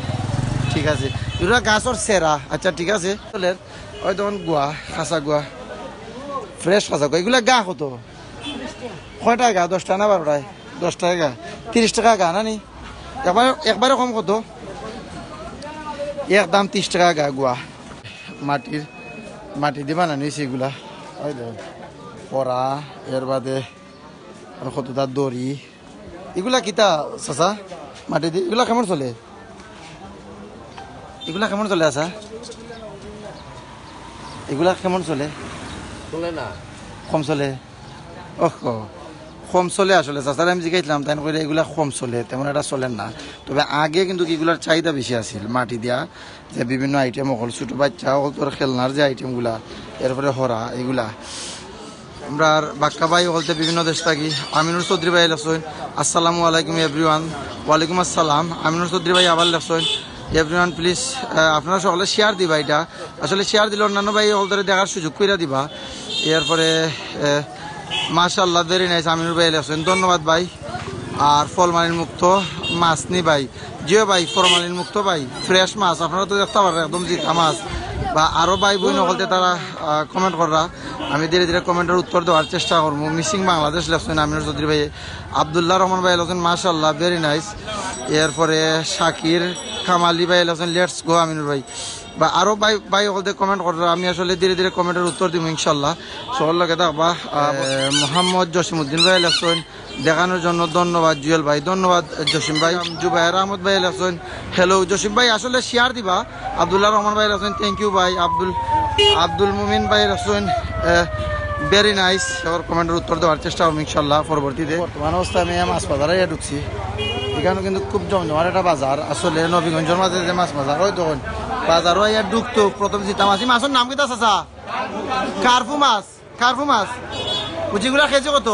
ঠিক আছে। ইগুলা গাছর সেরা। আচ্ছা, ঠিক আছে। চলের। ওই দেখইন গুয়া, কাঁচা গুয়া। Fresh কাঁচা গুয়া। ইগুলা গা কত? কয়টা গা? দশটা না বারোটায়? দশটায় গা। তিরিশ টেকা গা না নি? একবারে, একবারে কম কত? একদম তিরিশ টেকা গা গুয়া। মাটির, মাটি দি বানানি অইছে ইগুলা। ওই দেখো, পরা, এর বাদে আর কততা দড়ি। ইগুলা কিতা, চাচা? মাটি দি, ইগুলা কেমন চলে? ইগুলা কেমন চলে, আচ্ছা? ইগুলা কেমন চলে? চলে না। কম চলে? ওহ, কম চলে আসলে। চাচারে আমি জিগাইছিলাম, তাইন কইরা এগুলা কম চলে, তেমন একটা চলের না। তবে আগে কিন্তু এগুলার চাহিদা বেশি আছিল, মাটি দিয়া যে বিভিন্ন আইটেম অকল, ছোট বাচ্চা অকলতর খেলনার যে আইটেমগুলা, এরপরে হরা এগুলা। আমরার বাক্কা ভাই অকলতে বিভিন্ন দেশ থাকি। আমিনুর চৌধুরী ভাই আইলা আছইন, আসসালামু আলাইকুম এভরিওয়ান। ওয়ালাইকুম আসসালাম। আমিনুর চৌধুরী ভাই আবার লেখছইন, এভরিওয়ান প্লিজ, আপনারা সকলে শেয়ার দিবা এটা। আসলে শেয়ার দিলে অন্যান্য ভাই অকলতরে দেখার সুযোগ কইরা দিবা। এরপরে, আহ, মাশাআল্লাহ, ভেরি নাইস। আমিনুর ভাই লেখছইন, ধন্যবাদ ভাই। আর ফরমালিন মুক্ত মাছ নি ভাই? জিও ভাই, ফরমালিন মুক্ত ভাই, ফ্রেশ মাছ। আপনারা তো দেখতা পাররা, একদম জিতা মাছ। বা আরো ভাই বইন অকলতে তারা, আহ, কমেন্ট কররা, আমি ধীরে ধীরে কমেন্টর উত্তর দেওয়ার চেষ্টা করমু। মিসিং বাংলাদেশ লেখছইন আমিনুর চৌধুরী ভাই। আব্দুল্লাহ রহমান ভাই লেখছইন, মাশাআল্লাহ, ভেরি নাইস। এরপরে শাকির কামালি ভাই লেখছইন, লেটস গো আমিনুর ভাই। বা আরো ভাই, ভাই অকলতে কমেন্ট কররা, আমি আসলে ধীরে ধীরে কমেন্টর উত্তর দিমু ইনশাআল্লাহ। সকল লগে থাকবা। আহ, এ, মোহাম্মদ জসিমউদ্দিন ভাই লেখছইন, দেখানোর জন্য ধন্যবাদ জুয়েল ভাই, ধন্যবাদ জসিম ভাই। জুবায়ের আহমদ ভাই লেখছইন, হ্যালো জসিম ভাই, আসলে শেয়ার দিবা। আব্দুল্লাহ রহমান ভাই লেখছইন, থ্যাংক ইউ ভাই। আব্দুল, আব্দুল মুমিন ভাই লেখছইন, ভেরি নাইস। ওর কমেন্টর উত্তর দেওয়ার চেষ্টা করবো ইনশাল্লাহ পরবর্তীতে। বর্তমান অবস্থায় আমি মাছ বাজারে আইয়া ঢুকছি, এখানে কিন্তু খুব জমজমাট একটা বাজার। আসলে নবীগঞ্জর মাঝে যে মাছ বাজার, ওই তখন বাজারও আইয়া ঢুকতো প্রথম জিতা মাছ। এই মাছর নাম কিতা চাচা? কার্পু মাছ। কার্পু মাছ। বুঝি, এগুলা কেজি কত?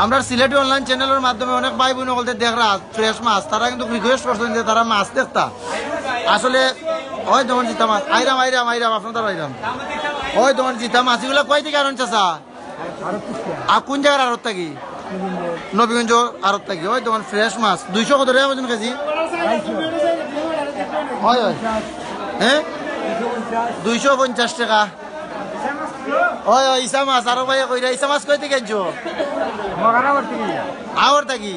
আমরা সিলেটি অনলাইন চ্যানেলের মাধ্যমে অনেক ভাই বইন অকলতে দেখরা ফ্রেশ মাছ, তারা কিন্তু রিকোয়েস্ট করছইন যে তারা মাছ দেখতা। আসলে ওই দেখইন জিতা মাছ, আইরাম, আইরাম, আইরাম, আপনার তারা আইরাম। ওই দেখইন জিতা মাছ, এগুলা কই থাকি আনইন চাচা? আর কোন জাগার আড়ত থাকি? নবীগঞ্জ আড়ত থাকি। ওই দেখইন ফ্রেশ মাছ, দুইশো কত টেকা ওজন কেজি? হয়, হয়। হ্যাঁ, দুইশো পঞ্চাশ টেকা। ওই, ওই, ইছা মাছ, আরো ভাই কইরা, ইছা মাছ কই থাকি আনছো? আগর থাকি?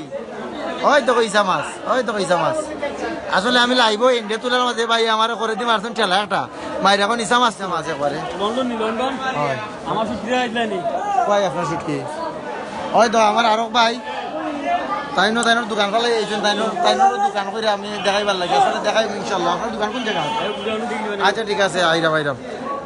ওই দেখো ইছা মাছ, ওই দেখো ইছা মাছ। আসলে আমি লাইভো এন্ডে তুলার মাঝে ভাই আমারে করে দি মারছইন ঠেলা একটা। মাইরা এখন ইছা মাছ, ইছা মাছ একবারে। লন্ডন নি, লন্ডন? হয়। আমার শুটকি আইছলা নি? কই আপনার শুটকি? ওই তো আমার আরক ভাই। তাইনও, তাইনর দোকান ফালাই আইছইন, তাইনর, তাইনর দোকান করি আমি দেখাইবার লাগি। আসলে দেখাইমু ইনশাআল্লাহ। আপনার দোকান কোন জাগা? আচ্ছা, ঠিক আছে, আইরাম, আইরাম।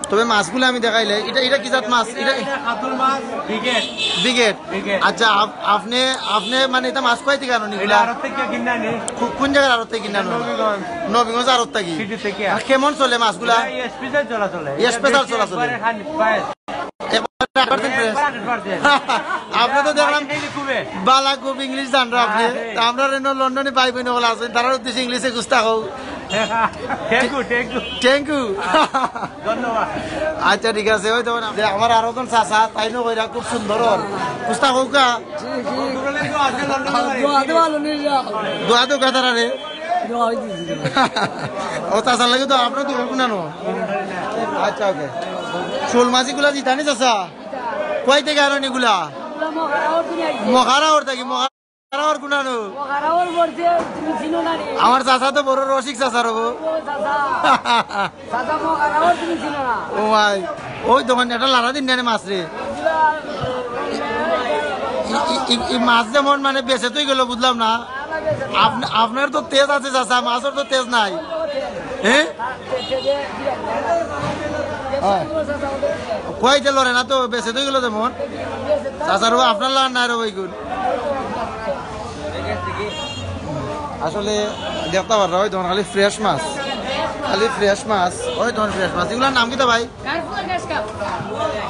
তবে মাছগুলা আমি দেখাইলে, এটা, এটা কি জাত মাছ? এটা কাতল মাছ, ব্রিগেড। ব্রিগেড। ব্রিগেড। আচ্ছা, আপ-, আপনে, আপনে মানে এটা মাছ কই থাকি আনইন এগুলা? আড়ত থাকি কিনা নি। কো-, কোন জাগার আড়ত থাকি কিনা আনইন? নবীগঞ্জ। নবীগঞ্জ আড়ত থাকি। সিটি থাকি। আর কেমন চলে মাছগুলা? এটা এসপিসের চলাচলে। এসপিসের চলাচলে। একবারে হান্ড্রেড পার্সেন্ট। একবারে হান্ড্রেড পার্সেন্ট ফ্রেশ। একবারে হান্ড্রেড পার্সেন্ট। আপনে তো দেখলাম এটা খুবই বালা, খুব ইংলিশ জানরা আপনে। হ্যাঁ, হ্যাঁ। তা আমরার এনো লন্ডনি ভাই বইন অকল আছইন, তারার উদ্দেশ্যে ইংলিশে কুস্তা কও। Thank you, thank you. Thank you. ধন্যবাদ। আচ্ছা, ঠিক আছে, ওই তো না। যে আমার আরো জন চাচা, তাইনও কইরা খুব সুন্দর অর। কুস্তা কউক্কা? জি, জি। দোয়া দেওয়া লো নিয়ে যাও। দোয়া দেউক্কা তারারে। দোয়া হয়ে দিয়েছি। ও চাচার লাগি তো আপনার দোকান কোনানো? আচ্ছা, ওকে। শোল মাছ ইগুলা জিতা নি চাচা? কই থাকি আনইন ইগুলা? মখারা অর থাকি, মখারা। আর কুনানো? ও হারাওয়াল মরছে, তুমি চিনো না রে? আমার চাচা তো বড় রসিক চাচা রবো। ও চাচা। চাচা, মো হারাওয়াল তুমি চিনো না? ও ভাই, ওই দোকান একটা লারা দিন জানে মাছ রে। ই, ই, ই, ই মাছ যেমন মানে বেঁচে তুই গেল বুঝলাম না। আপ-, আপনার তো তেজ আছে চাচা, মাছর তো তেজ নাই। হ্যাঁ? হ্যাঁ। কই যে লড়ে না তো, বেঁচে তো গেল যেমন। চাচার বাবা আপনার লান নাই রে ভাই গুণ। আসলে দেখতা পাররা, ওই দোকান খালি ফ্রেশ মাছ, খালি ফ্রেশ মাছ, ওই দোকান ফ্রেশ মাছ। ইগুলার নাম কিতা ভাই? কার্পু আর ঘাস কাপ।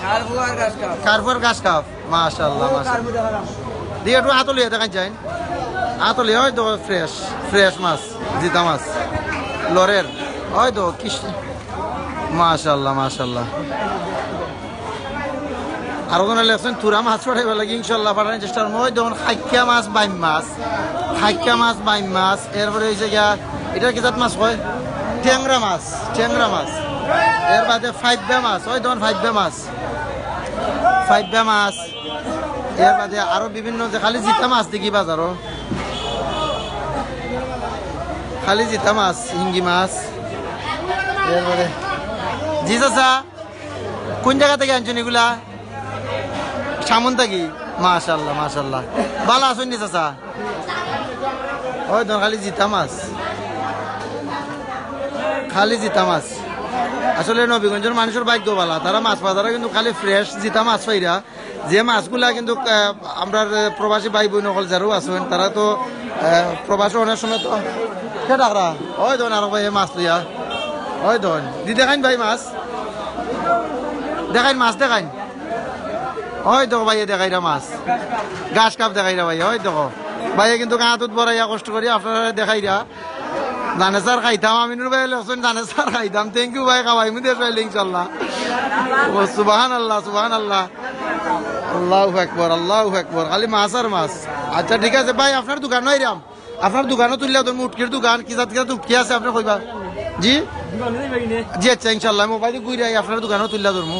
কার্পু আর ঘাস কাপ। কার্পু আর ঘাস কাপ। মাশাআল্লাহ, ও, মাশাআল্লাহ। কার্পু দেখা দাম। দি একটু আতো লইয়া দেখাইন চাইন। আতো লইয়া ওই তো ফ্রেশ, ফ্রেশ মাছ, জিতা মাছ। লরের। ওই তো কিস-, মাশাআল্লাহ, মাশাআল্লাহ। আর ওখানে লেখছেন তুরা মাছ পাঠাইবার লাগি, ইনশাআল্লাহ পাঠানোর চেষ্টা করবো। ওই দেখুন, খাইক্কা মাছ, বাইম মাছ, খাইক্কা মাছ, বাইম মাছ, এরপরে হইছে গিয়া, এটা কি জাত মাছ কয়? ট্যাংরা মাছ, ট্যাংরা মাছ। এর বাদে ফাইব্বা মাছ, ওই দেখুন ফাইব্বা মাছ, ফাইব্বা মাছ। এর বাদে আরো বিভিন্ন যে খালি জিতা মাছ দেখি বাজারো, খালি জিতা মাছ, হিঙ্গি মাছ। এরপরে জি চাচা, কোন জায়গা থেকে আনছেন এগুলা? সামন থাকি। মাশাআল্লাহ, মাশাআল্লাহ। ভালা আছইন নি চাচা? ওই তো খালি জিতা মাছ, খালি জিতা মাছ। আসলে নবীগঞ্জর মানুষর ভাগ্য ভালা, তারা মাছ বাজারে কিন্তু খালি ফ্রেশ জিতা মাছ পাইরা। যে মাছগুলা কিন্তু, আহ, আমরার, আহ, প্রবাসী ভাই বইন অকল যারাও আছইন, তারা তো, আহ, প্রবাসে অনেক সময় তো কে ডাকরা? ওই দেখইন আরো ভাই মাছ লইয়া। ওই দেখইন। দি দেখাইন ভাই মাছ। দেখাইন মাছ দেখাইন। ওই দেখো ভাইয়ে দেখাইরা মাছ। ঘাস কাপ দেখাইরা ভাই। ওই দেখো। ভাইয়ে কিন্তু গাঁতুত বড়াইয়া কষ্ট করি আপনারারে দেখাইরা। জানে স্যার খাইতাম, আমিনুর ভাই লেখছইন, জানে স্যার খাইতাম। Thank you ভাই, খাওয়াইমু দেশ আইলে ইনশাল্লাহ। ও সুবহানাল্লাহ, সুবহানাল্লাহ। আল্লাহু আকবার, আল্লাহু আকবার। খালি মাছ আর মাছ। আচ্ছা ঠিক আছে ভাই, আপনার দোকানো আইরাম। আপনার দোকানো তুলিয়া ধরমু, উটকির দোকান, কি জাত কি জাত উটকি আছে আপনে কইবা। জি? জি আচ্ছা, ইনশাল্লাহ। আমি মোবাইল ঘুরে আই, আপনার দোকানো তুলিয়া ধরমু।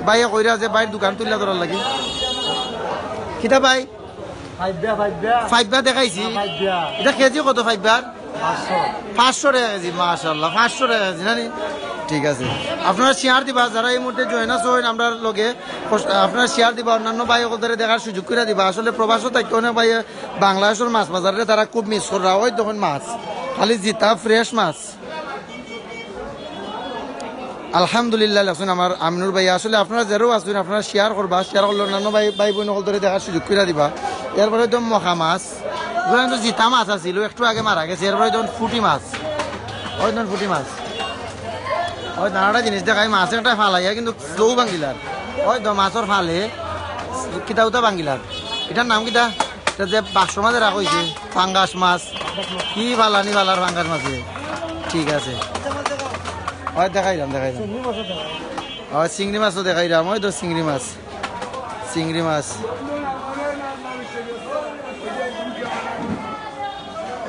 ভাইয়ে কইরা যে ভাইর দোকান তুলিয়া ধরার লাগি। কিতা ভাই? ফাইবা, ফাইবা। ফাইবা দেখাইছি। হ্যাঁ, ফাইবা। ইটা কেজি কত ফাইবার? পাঁচশো। পাঁচশো টেকা কেজি, মাশাআল্লাহ, পাঁচশো টেকা কেজি, না নি? ঠিক আছে। আপনারা শেয়ার দিবা, যারা এই মুহূর্তে জয়েন আছইন আমরার লগে, আপনারা শেয়ার দিবা, অন্যান্য ভাই অকলরে দেখার সুযোগ করি দিবা। আসলে প্রবাসো থাকি অনেক ভাই বাংলাদেশর মাছ বাজারে তারা খুব মিস কররা। ওই দেখইন মাছ, খালি জিতা ফ্রেশ মাছ। আলহামদুলিল্লাহ, লেখছইন আমার আমিনুর ভাই। আসলে আপনারা যারাও আছইন, আপনারা শেয়ার করবা, শেয়ার করলে অন্যান্য ভাই, ভাই বইন অকলরে দেখার সুযোগ করি দিবা। এরপরে তো মখা মাছ, এগুলা কিন্তু জিতা মাছ আছিল, একটু আগে মারা গেছে। এরপরে দেখইন পুটি মাছ, ওই দেখইন পুটি মাছ, ওই দানাটা জিনিস দেখাই, মাছ একটা ফালাইয়া কিন্তু চৌ ভাঙ্গিলার, ওই তো মাছর ফালে কিতা উতা ভাঙ্গিলার। ইটার নাম কিতা? ইটা যে বাক্সর মাঝে রাখা অইছে, পাঙ্গাস মাছ। কি ভালা নি ভালার পাঙ্গাস মাছে। ঠিক আছে। ওই দেখাইরাম, দেখাইরাম। ওই চিংড়ি মাছও দেখাইরাম, ওই তো চিংড়ি মাছ। চিংড়ি মাছ।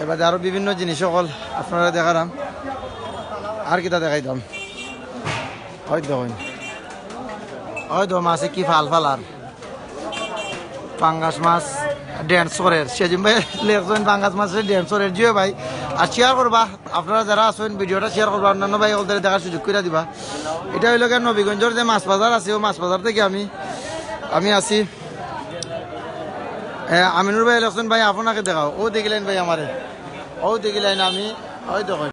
এবারে আরো বিভিন্ন জিনিস অকল আপনারারে দেখাইরাম। আর কিতা দেখাইতাম? ওই দেখইন। ওই তো মাছে কি ফাল ফালার। পাঙ্গাস মাছ dance করের। সেলিম ভাই লেখছইন পাঙ্গাস মাছে dance করের। জি ভাই, আর শেয়ার করবা। আপনারা যারা আছইন ভিডিওটা শেয়ার করবা, অন্যান্য ভাই অকলরে দেখার সুযোগ করি দিবা। ইটা অইলো গিয়া নবীগঞ্জর যে মাছ বাজার আছে, অউ মাছ বাজার থাকি আমি, আমি আছি। এ, আমিনুর ভাই লেখছইন, ভাই আপনাকে দেখাও। অউ দেখিলাইন ভাই আমারে, অউ দেখিলাইন আমি, ওই দেখইন।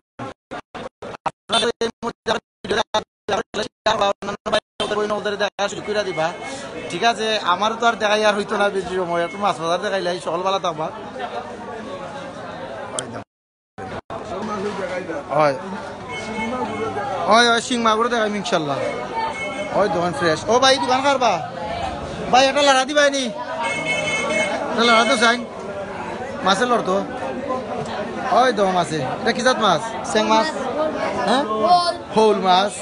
আপনারা এই মুহূর্তে যারা ভিডিও দেখরা, অন্যান্য ভাই বইন অকলরে দেখার সুযোগ করি দিবা। ঠিক আছে, আমারও তো আর দেখাই আর অইতো না বেশি সময়, একটু মাছ বাজার দেখাইলাই, সকল ভালা থাকবা। ওই দেখো। হয়। হয়, হয়, শিং মাগুর দেখাইমু ইনশাল্লাহ। ওই দেখইন ফ্রেশ। ও ভাই, দোকান কার বা? ভাই, একটা লাড়া দিবায় নি? একটা লাড়া তো চাই। মাছের লড়তো। ওই দেখো মাছে। ইটা কি জাত মাছ? চেং মাছ? হ্যাঁ? শোল মাছ।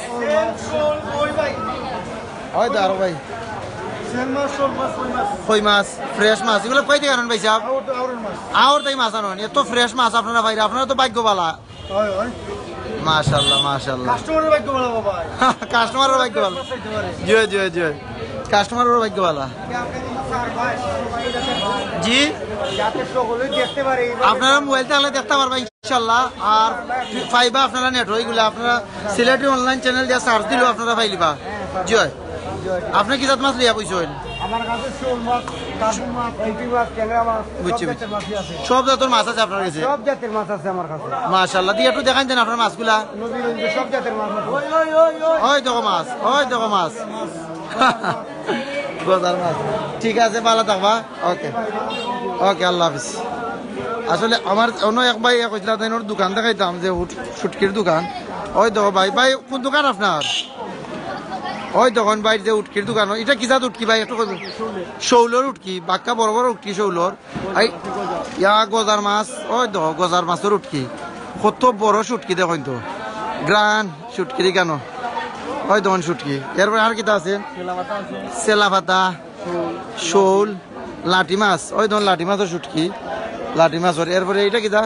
ওই তো আরো ভাই। কই মাছ, ফ্রেশ মাছ, ইগুলা কই থাকি আনইন ভাই সাব? আওর থাকি মাছ আনইন, এত ফ্রেশ মাছ আপনারা পাইরা, আপনারা তো ভাগ্য ভালা। মাশাআল্লাহ, মাশাআল্লাহ। কাস্টমারর ভাগ্য ভালা বাবা। কাস্টমারর ভাগ্য ভালা। জি, জি, জি। কাস্টমারর ভাগ্য ভালা। জি। আপনারা মোবাইল থাকলে দেখতা পারবা ইনশাআল্লাহ। আর পাইবা আপনারা নেট অইগুলা, আপনারা সিলেটি অনলাইন চ্যানেল দিয়া সার্চ দিলেও আপনারা পাইলিবা। জি অয়। আপনে কি জাত মাছ লইয়া বইছইন? আমার কাছে শোল মাছ, কার্পু মাছ, পুঁটি মাছ, ট্যাংরা মাছ, সব বুঝছি, জাতের বুঝছি। মাছই আছে। সব জাতর মাছ আছে আপনার কাছে? সব জাতের মাছ আছে আমার কাছে। মাশাআল্লাহ, দিয়া একটু দেখাইন দেন আপনার মাছগুলা। নবীগঞ্জে সব জাতের মাছ আছে। ওই দেখো মাছ, ওই দেখো মাছ। গজার মাছ। ঠিক আছে, ভালা থাকবা। ওকে। ওকে, আল্লাহ হাফিজ। আসলে আমার অন্য এক ভাইয়ে কইছিলা, তাইন অর দোকান দেখাইতাম যে উট-, শুটকির দোকান। ওই দেখো ভাই, ভাই, কোন দোকান আপনার? ওই দেখইন ভাইর যে উটকির দোকান, ইটা কি জাত উটকি ভাই? একটু কইবেন। শৌলর উটকি, বাক্কা বড় বড় উটকি শৌলর। এই, ইয়া গজার মাছ, ওই দেখো গজার মাছর উটকি। কত বড় শুটকি দেখইন তো। গ্রান শুটকির ইখানো। ওই দেখইন শুটকি। এরপরে আর কিতা আছে? তেলাপাতা, শৌল, লাটি মাছ। ওই দেখইন লাটি মাছর শুটকি। লাটি মাছর। এরপরে ইটা কিতা?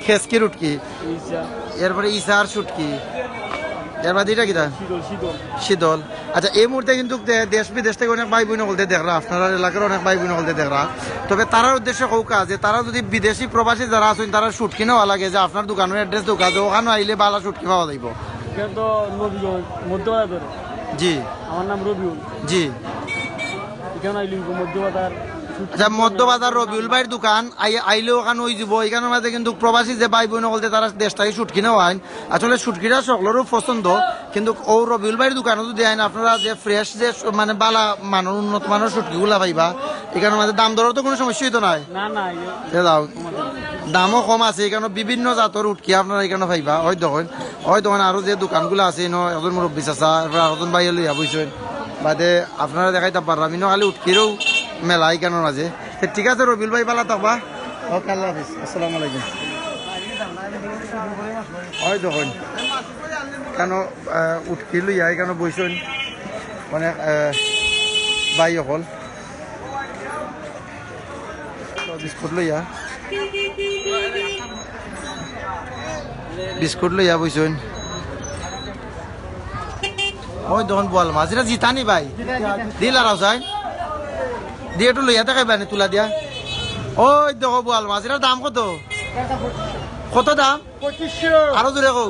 খেসকির উটকি। এরপরে ইছার শুটকি। এরপরে ইটা কিতা? শীতল। আচ্ছা, এই মুহূর্তে কিন্তু দে-, দেশ বিদেশ থাকি অনেক ভাই বইন অকলতে দেখরা, আপনারার এলাকার অনেক ভাই বইন অকলতে দেখরা। তবে তারার উদ্দেশ্যে কউক্কা যে তারা যদি বিদেশি প্রবাসী যারা আছইন, তারার শুটকি নেওয়া লাগে, যে আপনার দোকানর অ্যাড্রেস দেউক্কা, যে অখানো আইলে ভালা শুটকি পাওয়া যাইবো। ইটা তো নবীগঞ্জ, মধ্যবাজার। জি। আমার নাম রবিউল। জি। ইখানো আইলে মধ্যবাজার। আচ্ছা, মধ্য বাজার রবিউল ভাইর দোকান আই-, আইলে অখান অইযিবো। ইখানর মাঝে কিন্তু প্রবাসী যে ভাই বইন অকলতে তারা দেশ থাকি শুটকি নেওয়া অইন। আসলে শুটকিটা সকলরও পছন্দ, কিন্তু অউ রবিউল ভাইর দোকানো যদি আইন, আপনারা যে ফ্রেশ যে স-, মানে বালা মানর, উন্নত মানর শুটকিগুলা পাইবা। ইখানর মাঝে দাম দরর তো কুনু সমস্যা অইতো নায়। না, না, ইয়ে। তে দাও। দামও কম আছে, ইখানো বিভিন্ন জাতর উটকি আপনারা ইখানো পাইবা। ওই দেখইন, ওই দেখইন আরো যে দোকানগুলা আছে, ইনো একজন মুরব্বি চাচা, এরপর আরো একজন ভাইয়ে লইয়া বইছইন। বাদে আপনারা দেখাইতাম পারলাম, ইনো খালি উটকিরও মেলা ইখানর মাঝে। তে ঠিক আছে রবিউল ভাই, বালা থাকবা। ওকে, আল্লাহ হাফিজ, আসসালামু আলাইকুম। ওই দেখইন, ইখানো, আহ, উটকি লইয়া ইখানো বইছইন অনেক, আহ, ভাই অকল। বিস্কুট লইয়া, বিস্কুট লইয়া বইছইন। ওই দেখইন বোয়াল মাছ, ইটা জিতা নি ভাই? দিলা রাও চাই, দি একটু লইয়া দেখাইবা নি তুলা দিয়া। ওই দেখো বোয়াল মাছ, ইটার দাম কত? কত দাম? পঁচিশশো। আরো জোরে কও।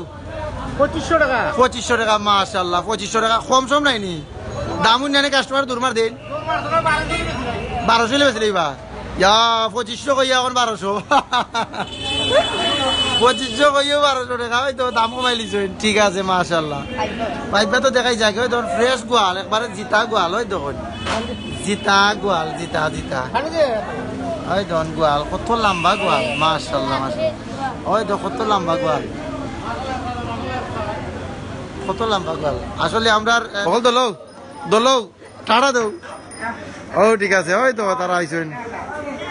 পঁচিশশো টাকা। পঁচিশশো টাকা, মাশাআল্লাহ, পঁচিশশো টাকা। কম সম নাই নি? দাম উন্নয়নে কাস্টমার দুর্মার দিন। বারোশো হইলে বেশি লইবা। ইয়া, পঁচিশশো কইয়া অখন বারোশো। পঁচিশশো কইয়াও বারোশো টাকা, ওই তো দাম কমাই লিছইন। ঠিক আছে, মাশাআল্লাহ। পাইবা তো দেখাই যাকে, ওই দেখইন ফ্রেশ গোয়াল, একবারে জিতা গোয়াল, ওই দেখইন। জিতা গোয়াল, জিতা, জিতা। ওই দেখইন গোয়াল, কত লম্বা গোয়াল, মাশাআল্লাহ, মাশাআল্লাহ। ওই দেখো কত লম্বা গোয়াল, কত লম্বা গোয়াল। আসলে আমরার, আহ, বগল দলও, দলও, টাটা দেও। ও ঠিক আছে, ওই তো তারা আইছইন।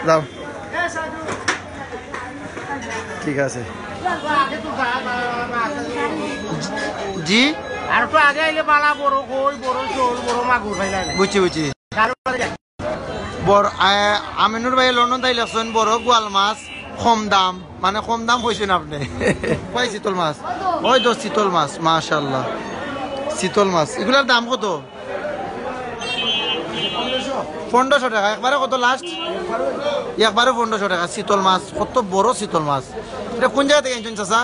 যাও। ঠিক আছে। জি? আর তো আগে আইলে বালা বড় কই, বড় শোল, বড় মাগুর পাইলাম। বুঝছি, বুঝছি। বড়, আহ, আমিনুর ভাই লন্ডন তাই লেখছেন, বড় গোয়াল মাছ, কম দাম, মানে কম দাম কইছেন আপনি। কই চিতল মাছ? ওই তো চিতল মাছ, মাশাআল্লাহ। চিতল মাছ, ইগুলার দাম কত? পনেরোশো টাকা, একবারে কত লাস্ট? একবারে পনেরোশো টাকা, চিতল মাছ, কত বড় চিতল মাছ। ইটা কোন জাগা থাকি আনছইন চাচা?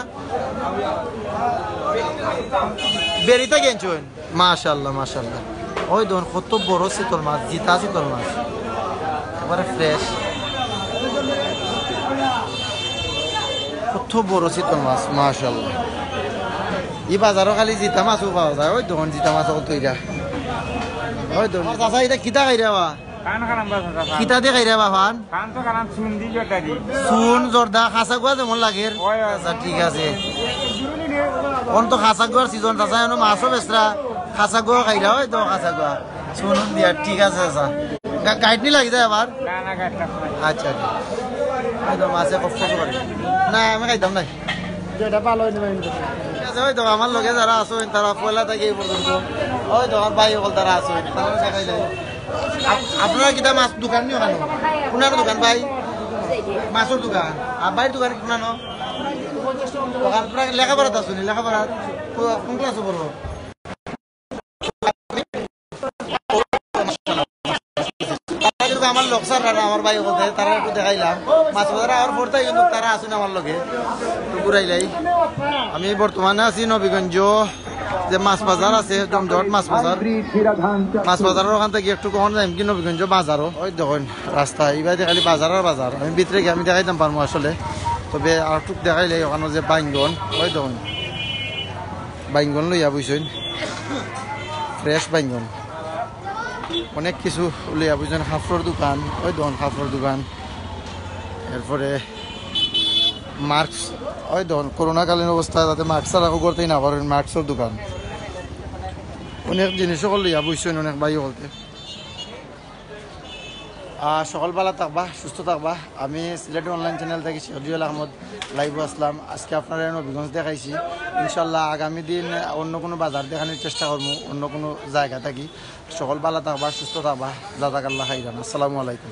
বেরিতা থাকি আনছইন? মাশাআল্লাহ, মাশাআল্লাহ। ওই দেখইন কত বড় চিতল মাছ, জিতা চিতল মাছ, একবারে ফ্রেশ। কত বড় চিতল মাছ, মাশাআল্লাহ। ই বাজারো খালি জিতা মাছও পাওয়া যায়। ওই দেখইন জিতা মাছ অকল তৈরা। ওই দেখইন। চাচা, ইটা কিতা খাইরা বা? পান খারাম বা চাচা, পান। কিতা দি খাইরা বা পান? পান তো খারাম চুন দি, জর্দা দি। চুন, জর্দা, কাঁচা গুয়া যেমন লাগের। ওই, ওই। আচ্ছা, ঠিক আছে। অখন তো কাঁচা গুয়ার সিজন, চাচা, এনো মাছও বেচরা, কাঁচা গুয়াও খাইরা, ওই তো কাঁচা গুয়া। চুন দিয়া, ঠিক আছে, চাচা। গা-, গাইড নি লাগি যায় আবার? না, না, গাইড লাগতো না। আচ্ছা, আচ্ছা। ওই তো মাছে কষ্ট করে। না, আমি খাইতাম না। যেটা ভালো হইতে পারে। ঠিক আছে, ওই তো আমার লগে যারা আছইন, তারা পয়লা থাকি এই পর্যন্ত। ওই তো আমার ভাই অকল তারা আছইন, তারা দেখাই দেয়। আপ-, আপনারা কিতা মাছ দোকান নি ওখানো? কোনার দোকান ভাই? মাছর দোকান। আর ভাইর দোকান কোনানো? ওখান আপনারা লেখাপড়াত আছইন নি? লেখাপড়া কো-, কোন ক্লাসে পড়ো? তারা কিন্তু আমার লগ স্যার আর আমার ভাই বলতে তারা একটু দেখাইলাম। মাছ বাজার আওয়ার পর থাকি কিন্তু তারা আছইন আমার লগে। তো ঘুরাইলাই। আমি বর্তমানে আছি নবীগঞ্জ, যে মাছ বাজার আছে, জমজমাট মাছ বাজার। মাছ বাজারর ওখান থাকি একটু কখন যাইমগি নবীগঞ্জ বাজারো। ওই দেখইন রাস্তা, ইবায়দি খালি বাজার আর বাজার। আমি ভিতরে গিয়া আমি দেখাইতাম পারমু আসলে। তবে আর একটু দেখাইলাই, ওখানো যে বাইঙ্গন, ওই দেখইন বাইঙ্গন লইয়া বইছইন, ফ্রেশ বাইঙ্গন। অনেক কিছু লইয়া বইছইন, কাপড়র দোকান, ওই দেখইন কাপড়র দোকান। এরপরে মাস্ক, ওই দেখইন করোনাকালীন অবস্থায় যাতে মাস্ক ছাড়া কেউ করতেই না পারেন, মাস্কর দোকান। অনেক জিনিস অকল লইয়া বইছইন অনেক ভাই অকলতে। আহ, সকল ভালা থাকবা, সুস্থ থাকবা। আমি সিলেট অনলাইন চ্যানেল থাকি শেখ জুয়েল আহমদ লাইভো আসলাম। আজকে আপনারারে নবীগঞ্জ দেখাইছি। ইনশাল্লাহ আগামী দিন অন্য কুনু বাজার দেখানির চেষ্টা করমু, অন্য কুনু জাগা থাকি। সকল ভালা থাকবা, সুস্থ থাকবা। জাজাকাল্লাহ খাইরান। আসসালামু আলাইকুম।